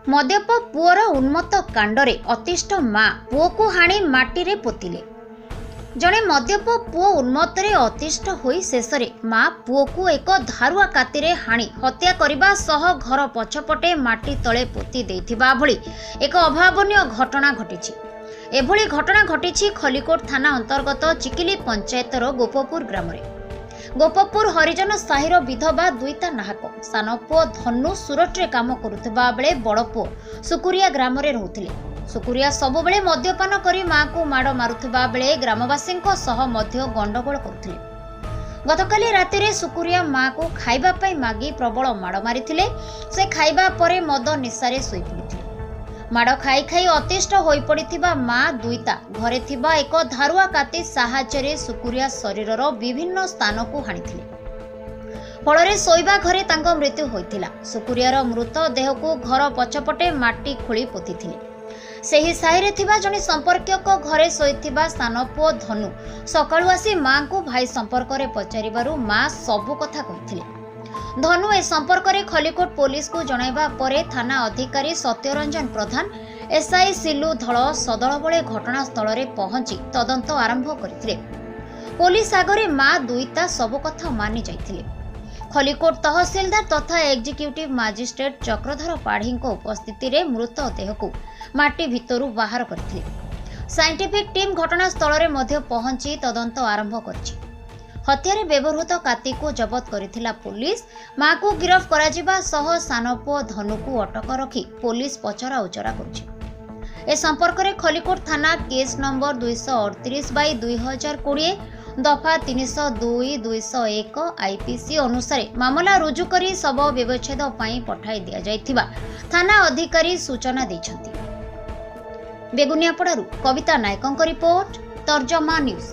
ମଦ୍ୟପ ପୁଅର ଉନ୍ମତ୍ତ କାଣ୍ଡରେ ଅତିଷ୍ଠ ମା ପୁଅକୁ ହାଣି ମାଟିରେ ପୋତିଲେ। ଜଣେ ମଦ୍ୟପ ପୁଅ ଉନ୍ମତ୍ତରେ ଅତିଷ୍ଠ ହୋଇ ଶେଷରେ ମା ପୁଅକୁ ଏକ ଧାରୁଆ କାତିରେ ହାଣି ହତ୍ୟା କରିବା ସହ ଘର ପଛପଟେ ମାଟି ତଳେ ପୋତି ଦେଇଥିବା ଭଳି ଏକ ଅଭାବନୀୟ ଘଟଣା ଘଟିଛି। ଏଭଳି ଘଟଣା ଘଟିଛି ଖଲିକୋଟ ଥାନା ଅନ୍ତର୍ଗତ ଚିକିଲି ପଞ୍ଚାୟତର ଗୋପପୁର ଗ୍ରାମରେ। ଗୋପପୁର ହରିଜନ ସାହିର ବିଧବା ଦୁଇତା ନାହାକ। ସାନ ପୁଅ ଧନୁ ସୁରଟରେ କାମ କରୁଥିବା ବେଳେ ବଡ଼ ପୁଅ ସୁକୁରିଆ ଗ୍ରାମରେ ରହୁଥିଲେ। ସୁକୁରିଆ ସବୁବେଳେ ମଦ୍ୟପାନ କରି ମାଆକୁ ମାଡ଼ ମାରୁଥିବା ବେଳେ ଗ୍ରାମବାସୀଙ୍କ ସହ ମଧ୍ୟ ଗଣ୍ଡଗୋଳ କରୁଥିଲେ। ଗତକାଲି ରାତିରେ ସୁକୁରିଆ ମାଆକୁ ଖାଇବା ପାଇଁ ମାଗି ପ୍ରବଳ ମାଡ଼ ମାରିଥିଲେ। ସେ ଖାଇବା ପରେ ମଦ ନିଶାରେ ଶୋଇପଡ଼ିଥିଲେ। ମାଡ଼ ଖାଇ ଖାଇ ଅତିଷ୍ଠ ହୋଇପଡ଼ିଥିବା ମା ଦୁଇତା ଘରେ ଥିବା ଏକ ଧାରୁଆ କାତି ସାହାଯ୍ୟରେ ସୁକୁରିଆ ଶରୀରର ବିଭିନ୍ନ ସ୍ଥାନକୁ ହାଣିଥିଲେ। ଫଳରେ ଶୋଇବା ଘରେ ତାଙ୍କ ମୃତ୍ୟୁ ହୋଇଥିଲା। ସୁକୁରିଆର ମୃତଦେହକୁ ଘର ପଛପଟେ ମାଟି ଖୋଳି ପୋତିଥିଲେ। ସେହି ସାହିରେ ଥିବା ଜଣେ ସମ୍ପର୍କୀୟଙ୍କ ଘରେ ଶୋଇଥିବା ସାନ ପୁଅ ଧନୁ ସକାଳୁ ଆସି ମାଙ୍କୁ ଭାଇ ସମ୍ପର୍କରେ ପଚାରିବାରୁ ମା ସବୁ କଥା କହିଥିଲେ। ଧନୁ ଏ ସମ୍ପର୍କରେ ଖଲିକୋଟ ପୋଲିସକୁ ଜଣାଇବା ପରେ ଥାନା ଅଧିକାରୀ ସତ୍ୟରଞ୍ଜନ ପ୍ରଧାନ, ଏସ୍ଆଇ ସିଲୁ ଧଳ ସଦଳବଳେ ଘଟଣାସ୍ଥଳରେ ପହଞ୍ଚି ତଦନ୍ତ ଆରମ୍ଭ କରିଥିଲେ। ପୋଲିସ ଆଗରେ ମା ଦୁଇତା ସବୁ କଥା ମାନି ଯାଇଥିଲେ। ଖଲିକୋଟ ତହସିଲଦାର ତଥା ଏକ୍ଜିକ୍ୟୁଟିଭ ମାଜିଷ୍ଟ୍ରେଟ ଚକ୍ରଧର ପାଢ଼ୀଙ୍କ ଉପସ୍ଥିତିରେ ମୃତଦେହକୁ ମାଟି ଭିତରୁ ବାହାର କରିଥିଲେ। ସାଇଣ୍ଟିଫିକ୍ ଟିମ୍ ଘଟଣାସ୍ଥଳରେ ମଧ୍ୟ ପହଞ୍ଚି ତଦନ୍ତ ଆରମ୍ଭ କରିଛି। ହତ୍ୟାରେ ବ୍ୟବହୃତ କାତିକୁ ଜବତ କରିଥିଲା ପୋଲିସ। ମାକୁ ଗିରଫ କରାଯିବା ସହ ସାନ ପୁଅ ଧନୁକୁ ଅଟକ ରଖି ପୋଲିସ ପଚରା ଉଚରା କରୁଛି। ଏ ସମ୍ପର୍କରେ ଖଲିକୋଟ ଥାନା କେସ୍ ନମ୍ବର 238/2020, ଦଫା 302, 201 ଆଇପିସି ଅନୁସାରେ ମାମଲା ରୁଜୁ କରି ଶବ ବ୍ୟବଚ୍ଛେଦ ପାଇଁ ପଠାଇ ଦିଆଯାଇଥିବା ଥାନା ଅଧିକାରୀ ସୂଚନା ଦେଇଛନ୍ତି। ବେଗୁନିଆପଡ଼ାରୁ କବିତା ନାୟକଙ୍କ ରିପୋର୍ଟ, ତର୍ଜମା ନ୍ୟୁଜ୍।